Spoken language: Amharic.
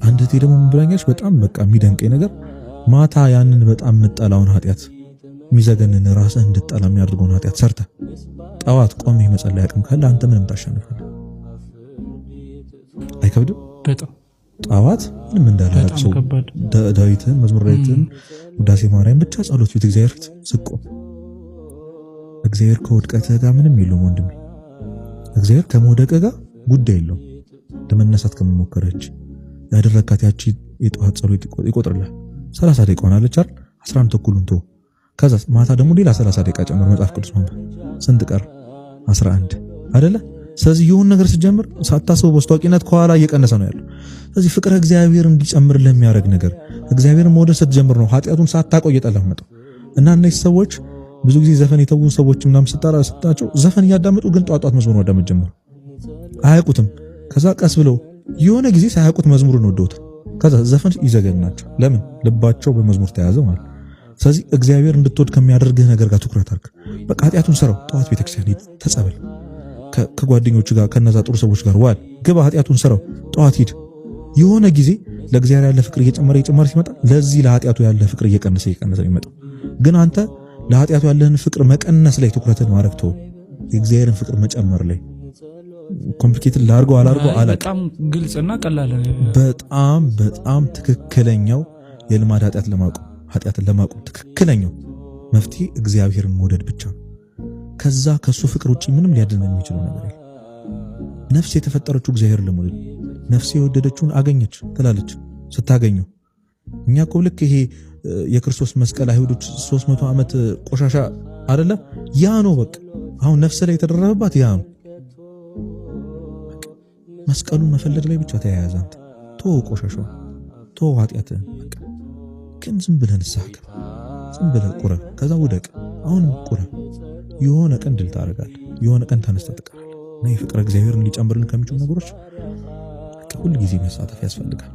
አንድ እህቴ ደግሞ ምን ብላኛለች? በጣም በቃ የሚደንቀኝ ነገር ማታ ያንን በጣም የምጠላውን ኃጢአት፣ የሚዘገንን፣ ራስህ እንድጠላ የሚያደርገውን ኃጢአት ሰርተህ ጠዋት ቆሜ መጸለይ አቅም ካለ አንተ ምንም ታሸንፋለህ። አይከብድም? በጣም። ጠዋት ምንም እንዳላደረግ ሰው ዳዊትን፣ መዝሙር ዳዊትን፣ ውዳሴ ማርያም ብቻ ጸሎት ፊት፣ እግዚአብሔር ፊት ስቆም፣ እግዚአብሔር ከውድቀትህ ጋር ምንም የለውም ወንድሜ። እግዚአብሔር ከመውደቅህ ጋር ጉዳይ የለውም። ለመነሳት ከመሞከረች ያደረካት ያቺ የጠዋት ጸሎት ይቆጥርልሃል። 30 ደቂቃ ሆናለች አይደል? 11 ተኩሉን ተወው። ከዛ ማታ ደግሞ ሌላ 30 ደቂቃ ጨምር መጽሐፍ ቅዱስ ማንበብ። ስንት ቀር? 11 አይደለ? ስለዚህ የሆነ ነገር ስትጀምር ሳታስበው በአስታዋቂነት ከኋላ እየቀነሰ ነው ያለው። ስለዚህ ፍቅረ እግዚአብሔር እንዲጨምርልህ የሚያደርግ ነገር፣ እግዚአብሔርን መውደድ ስትጀምር ነው ኃጢአቱን ሳታውቀው እየጠላህ መጣው። እና እነዚህ ሰዎች ብዙ ጊዜ ዘፈን የተዉ ሰዎች ምናምን ስታራ ስታቸው ዘፈን እያዳመጡ ግን ጧት ጧት መዝሙር ማዳመጥ ጀመሩ። አያውቁትም። ከዛ ቀስ ብለው የሆነ ጊዜ ሳያውቁት መዝሙርን ወደውታል። ከዛ ዘፈን ይዘገንናቸው። ለምን? ልባቸው በመዝሙር ተያዘ ማለት። ስለዚህ እግዚአብሔር እንድትወድ ከሚያደርግህ ነገር ጋር ትኩረት አድርግ። በቃ ኃጢአቱን ስራው፣ ጠዋት ቤተክርስቲያን ሂድ፣ ተጸበል፣ ከጓደኞቹ ጋር ከነዛ ጥሩ ሰዎች ጋር ዋል፣ ግባ፣ ኃጢአቱን ስራው፣ ጠዋት ሂድ። የሆነ ጊዜ ለእግዚአብሔር ያለ ፍቅር እየጨመረ እየጨመረ ሲመጣ ለዚህ ለኃጢአቱ ያለ ፍቅር እየቀነሰ እየቀነሰ የሚመጣው። ግን አንተ ለኃጢአቱ ያለህን ፍቅር መቀነስ ላይ ትኩረትን ማድረግ ተወው፣ የእግዚአብሔርን ፍቅር መጨመር ላይ። Complicated ላርገው አላርገው አላውቅም። በጣም ግልጽና ቀላል። በጣም በጣም ትክክለኛው የልማድ ኃጢአት ለማቆም፣ ኃጢአትን ለማቆም ትክክለኛው መፍትሄ እግዚአብሔርን መውደድ ብቻ ነው። ከዛ ከሱ ፍቅር ውጪ ምንም ሊያድን የሚችለው ነገር የለም። ነፍስ የተፈጠረችው እግዚአብሔርን ለመውደድ፣ ነፍሴ የወደደችውን አገኘች ትላለች ስታገኘው። እኛ እኮ ልክ ይሄ የክርስቶስ መስቀል አይሁዶች 300 ዓመት ቆሻሻ አይደለ? ያ ነው በቃ አሁን ነፍስ ላይ የተደረበባት ያ ነው። መስቀሉን መፈለግ ላይ ብቻ ተያያዘ። አንተ ተወው ቆሻሻውን፣ ተወው ኃጢአትህን። በቃ ግን ዝም ብለህ ንስሐ ግባ፣ ዝም ብለህ ቁረብ፣ ከዛ ውደቅ፣ አሁንም ቁረብ። የሆነ ቀን ድል ታደርጋለህ። የሆነ ቀን ተነስተህ ትቀራለህ። እና የፍቅረ እግዚአብሔርን ሊጨምርልን ከሚችሉ ነገሮች ሁል ጊዜ መሳተፍ ያስፈልጋል።